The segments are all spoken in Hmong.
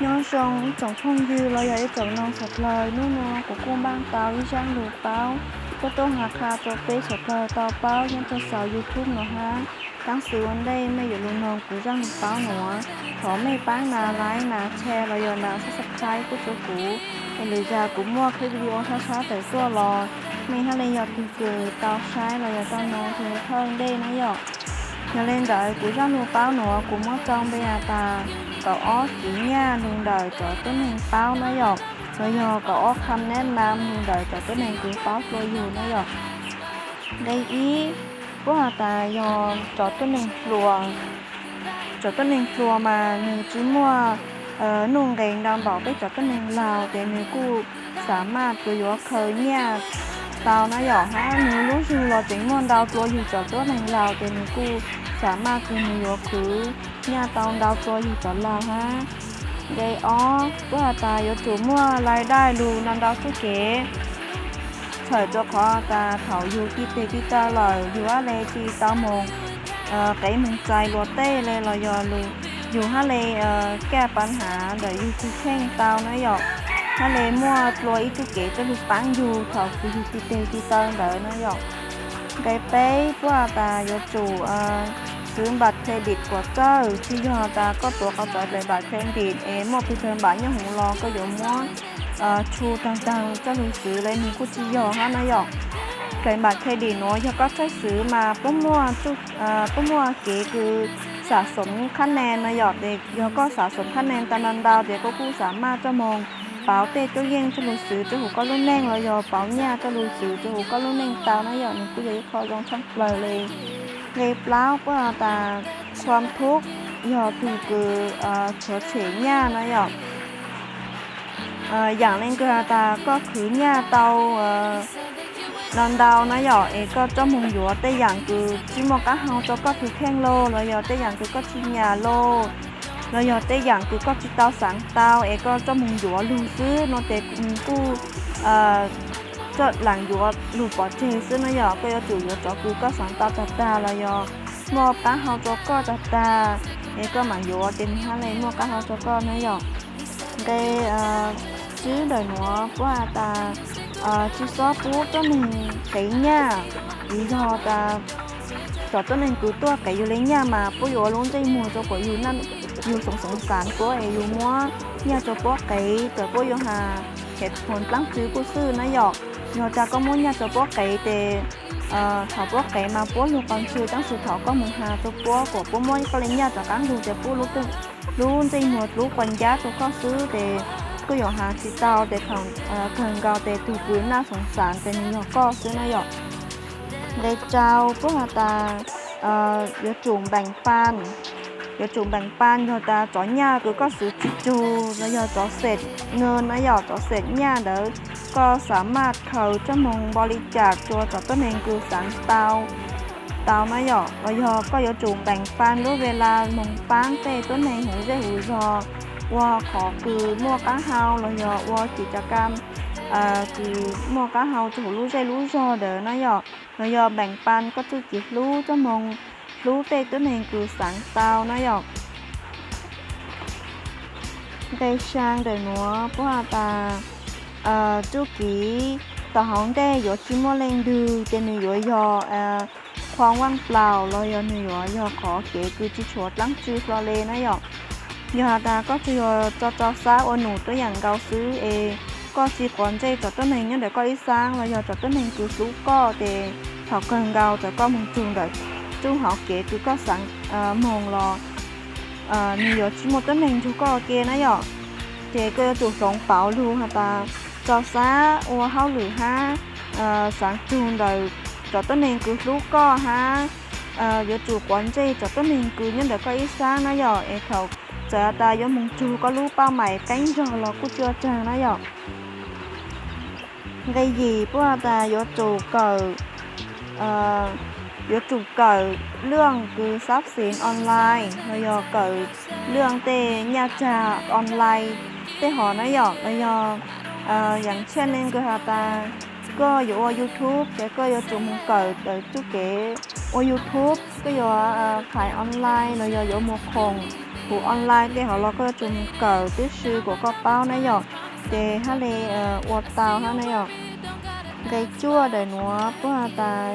Nyob zoo ib tsoom phooj ywg los yog ib tsoom noog sawv dlawg, hnub no kuv kuj npaj tau ib zaj lus paub tuaj tuaj hais qha rau peb sawv dlawg tau paub nyob rau saum YouTube no hab. Tab sis ua ntej mej yuav lug noog kuv zaj lus paub nuav, thov mej paab nas like, nas share los yog nas subscribe pub rua kuv, es lwm zag kuv muaj qhib video sab sab tawm tuaj los mej hab le yog tug kws tau saib los yog tau noog tug thawj ntej na yom. Yog le ntawd kuv zaj lus paub nuav kuv muab tso npe has tas kaum ob kev nyaj lug ntawm cov tuab neeg paub na yom, los yog kaum ob qha nab nam lug ntawm cov tuab neeg kws paub dlua yug na yom. Nqe ib, puab has tas yog cov tuab neeg hluas, cov tuab neeg hluas mas nwg tsi muaj nuj nqes ntau npaum peb cov tuab neeg laug, ces nwg kuj xam maj kws yuav khaws nyaj tau na yom, hab nwg lub zug los tseem muaj ntau dlua yug cov tuab neeg laug, ces nwg kuj xam maj kws nwg yuav khwv nyaj tau ntau dlua yug cov laug hab. Nqe ob, puab has tas yuav tsum muaj lais dai lug ntau ntau txuj kev, txhawm rua qhov tas thaum yug ti teg ti taw lawm yug hab le tsi tau moog qev moog txais luas tej le los yog yug hab le kaj pa nhav ntawm yug tug kheej tau na yom, hab le muaj dlua ib txuj kev coj lug paab yug thaum kws yug ti teg ti taw ntawd na yom. Nqe peb, puab has tas yuav tsum xwv npam credit kuas txawj, tsi yog tas koj tuav qhov tsawv daim npam credit es muaj pes tsawg npam nyob huv los koj yuav muab tshu taag taag coj lug xwv le, nwg kuj tsi yog hab na yom. Daim npam credit nuav yog koj txawj xwv mas puab muaj, puab muaj kev kws xam xoom khab nees na yom, ces yog koj xam xoom khab nees tau ntau ntau ces koj kuj xam maj coj moog pauv tej cuab yeej coj lug xwv rua huv koj lub neej los yog pauv nyaj coj lug xwv rua huv koj lub neej tau na yom, nws kuj yog ib qho zoo tshaj plaws le. Nqe plaub, puab has tas khuam thub yog tug kws tshuav tshem nyaj na yom. Yaam le kws has tas koj khwv nyaj tau ntau ntau na yom, es koj coj moog yuav tej yaam kws tsi muaj qaab hau rua koj tug kheej lauj, los yog tej yaam kws koj tsi nyam lauj, los yog tej yaam kws koj tsi tau xaav tau es koj coj moog yuav lug xwb no ces kuj coj laam yuav lug pov tseg xwb na yom. Koj yuav tsum yuav cov kws koj xaav tau tag tag los yog muaj qaab hau rua koj tag tag, es koj maam yuav ces nwg hab le muaj qaab hau rua koj na yom. Nqe tsib ntawm nuav puab has tas tsi xob pub tuab neeg qev nyaj, vim yog tas cov tuab neeg kws tuaj qev yug le nyaj mas puab yuav ua lub ntsej muag rua kuas yug xoom xoom xaav puab es yug muab nyaj rua puab qev, txawm puab yuav has hev phoom dlaab tsi kuj xwb na yom. Yog tas koj muab nyaj rua puab qev ces thaum puab qev mas puab lug qhov ntswg, tab sis thaum koj moog has rua puab kuas puab muab koj le nyaj rov qaab lug ces puab lub ntsej muag lub quas ncab rua koj xwb ces koj yuav has tsi tau ces thaum kawg nkaus ces tug kws naj xoom xaav ces nwg yog koj xwb na yom. Nqe rau puab has tas yuav tsum npeem paj, yuav tsum npeem paj yog tas cov nyaj kws koj xwv tsi tsug los yog cov xeem nyaj na yom, cov xeem nyaj ntawd koj xam maj khaws coj moog npo li cas rua cov tuab neeg kws xaav tau tau na yom, los yog koj yuav tsum npeem paj lub ve la moog paab tej tuab neeg huv zej huv zog ua qhov kws muaj qaab hau los yog ua kis cov kam kws muaj qaab hau rua huv lub zej lub zog ntawd na yom, los yog npeem paj koj txuj kev hlub coj moog hlub tej tuab neeg kws xaav tau na yom. Nqe xyaa ntawm nuav puab has tas txuj kev tom hauv ntej yuav tsi muaj leej twg ces nwg yuav yog khuam vaaj plaus los yog nwg yuav yog qhov kev kws tsi tshuav dlaab tsi hlo le na yom. Yog has tas koj tsuas yog tso rau xab ua num tuab yaam nkaus xwb es koj tsi quav ntsej cov tuab neeg nyob ntawm koj ib xaab los yog cov tuab neeg kws hlub koj ces thaum kawg nkaus txawm koj moog tsug ntawm txuj hauv kev kws koj xaav moog los nwg yuav tsi muaj tuab neeg nrug koj ua ke na yom. Ces koj yuav tsum hloov pauv lug has tas tso xab ua hauj lwm hab xaav tsug ntawm cov tuab neeg kws hlub koj hab yuav tsum quav ntsej cov tuab neeg kws nyob ntawm koj ib xaab na yom, es thaum txawm has tas yuav moog tsug koj lub paub mais qeeb zog los kuj tsi ua tsaug na yom. Nqe yim puab has tas yuav tsum kawm, yuav tsum kawm lwaj kws xab xeev online los yog kawm lwaj tej nyaj tsag online tej hov na yom, los yog yaam tshaj neeg kws has tas koj yuav ua YouTube ces koj yuav tsum moog kawm txuj kev ua YouTube, koj yuav qhais online los yog yuav moog khoom Kuv online tej hov los koj yuav tsum mus kawm tib si kom koj paub na yom. Ces hab le ua tau hab na yom. Nqe cuaj ntawm nuav puab has tas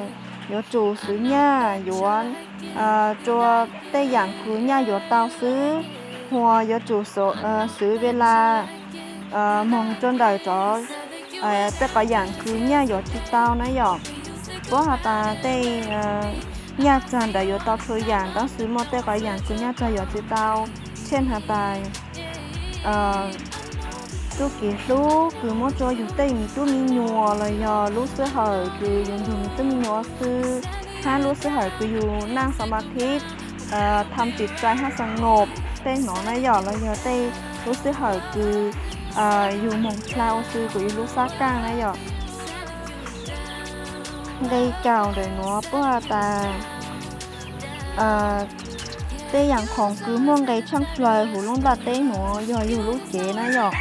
yuav tsum xwv nyaj yuav rua tej yaam kws nyaj yuav tau xwb, hos yuav tsum xwv ves las moog rua ntawm tej qhov yaam kws nyaj yuav tsi tau na yom. Puab has tas tej nyaj tsag ntawd yuav tau txhua yaam, tab sis muaj tej qhov yaam kws nyaj tsag yuav tsi tau, tsheb has tas txuj kev hlub kws muab rua yug tej me tub me nyuam los yog lub sij hawm kws yug nrug me tub me nyuam xwb, hab lub sij hawm kws yug naj xa ma thib, tham tsis txais hab xa ngom tej no na yom, los yog tej lub sij hawm kws yug moog dlha ua si kuas yug lub sab kaaj na yom. Nqe kaum ntawm nuav puab has tas tej yaam khoom kws muaj nqe tshaaj plawg huv lub nplaj teb nuav yog yug lub cev na yom.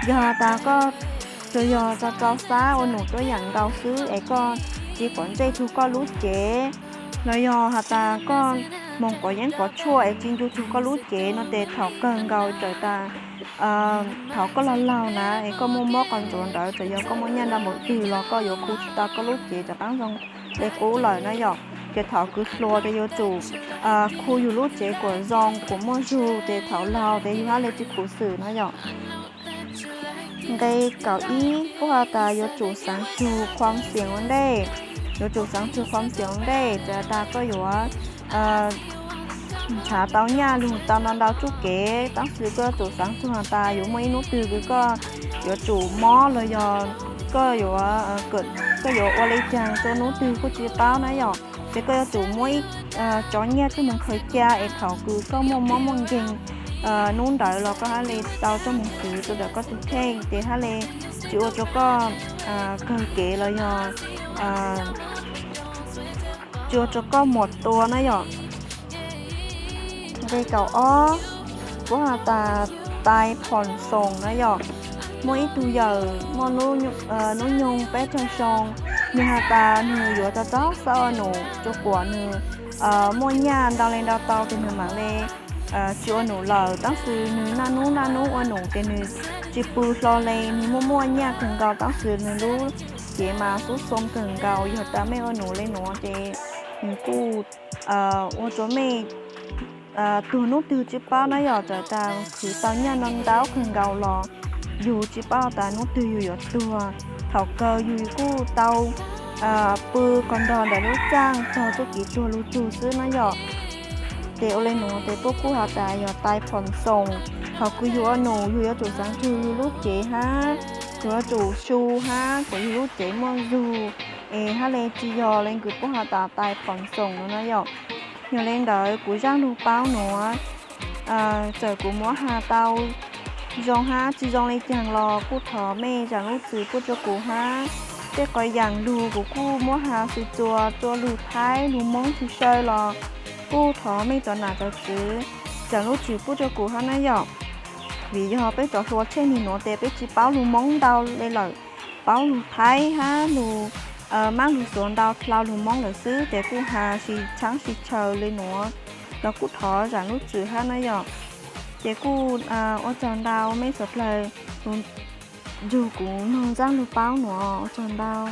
Yog has tas koj tsuas yog rau rau xab ua num tuab yaam nkaus xwb es koj tsi pom ntsej tug koj lub cev, los yog has tas koj moog quav yeeb quav tshuaj es tsi ncu tug koj lub cev no tes thaum kawg nkaus txawm tas thaum koj laug laug na es koj muaj mob qhov ntsuav ntawd, txawm yog koj muaj nyaj nrau npaum twg los koj yuav khu tsi tau koj lub cev rov qaab zoo le qub lawm na yom. Ces thaum kws hluas tes yuav tsum khu yug lub cev kuas zoo kuas muaj zug, ces thaum laug tes yug hab le tsi khuv xwm na yom. Nqe kaum ib puab has tas yuav tsum xaav tsug khuam xiam ua ntej, yuav tsum xaav tsug khuam xiam ua ntej, txawm tas koj yuav nrhav tau nyaj lug tau ntau ntau txuj kev, tab sis koj yuav tsum xaav tsug has tas yuav muaj ib nub twg kws koj yuav tsum mob los yog koj yuav, koj yuav ua le caag rua nub twg kuj tsi paub na yom. Ces koj yuav tsum muab ib co nyaj coj moog khaws ca es thaum kws koj muaj mob muaj nkeeg nub ntawd los koj hab le tau coj moog xwv rua ntawm koj tug kheej, ces hab le tsi ua rua koj kawg kev los yog tsi ua rua koj muam tua na yom. Nqe kaum ob puab has tas tais phom xoom na yom. Muaj ib tug yawm muaj nub nyoog peb caug xyoo, nwg has tas nwg yuav rau rau xab ua num rua kuas nwg muaj nyaj ntau le ntau tau tes nwg maam le tsi ua num lawm, tab sis nwg naj nub naj nub ua num ces nwg tsi pw hlo le, nwg muaj muaj nyaj kawg nkaus, tab sis nwg lub cev mas xub xoo kawg nkaus. Yog tas mej ua num le nuav ces nwg kuj ua rua mej tuag nub twg tsi paub na yom, txawm tas khwv tau nyaj ntau ntau kawg nkaus los yug tsi paub tas nub twg yug yuav tuag. Thaum kawg yug kuj tau pw kos nrog ntawm lub txaaj txog txuj kev tuag lug txug xwb na yom. Ces ua le nuav tes puab kuj has tas yog tais phom xoom. Thaum kws yug ua num yug yuav tsum xaav tsug yug lub cev hab, yug yuav tsum xyu hab kuas yug lub cev muaj zug es hab le tsi yog le kws puab has tas tais phom xoom no na yom. Yog le ntawd kuv zaaj lug paub nuav, txawm kuv muab has tau zoo hab tsi zoo le caag los kuj thov mej zaam lub txim pub rua kuv hab. Tej qhov yaam lug kuv kuj muab has txhua txhua lug Thaib lug Moob tsi saw los kuj thov mej cov nam cov tswv zaam lub txim pub rua kuv hab na yom. Vim yog peb cov hluas tsheej nwg nuav tes peb tsi paub lug Moob ntau le lawm, paub lug Thaib hab lug, mab lug Suav ntau dlhau lug Moob lawm xwb, tes kuj has tsi tshaab tsi tshaw le nuav los kuj thov zaam lub txim hab na yom. Ces kuj ua tsaug ntau mej suav dlawg nrug kuv noog zaaj lug paub nuav, ua tsaug ntau.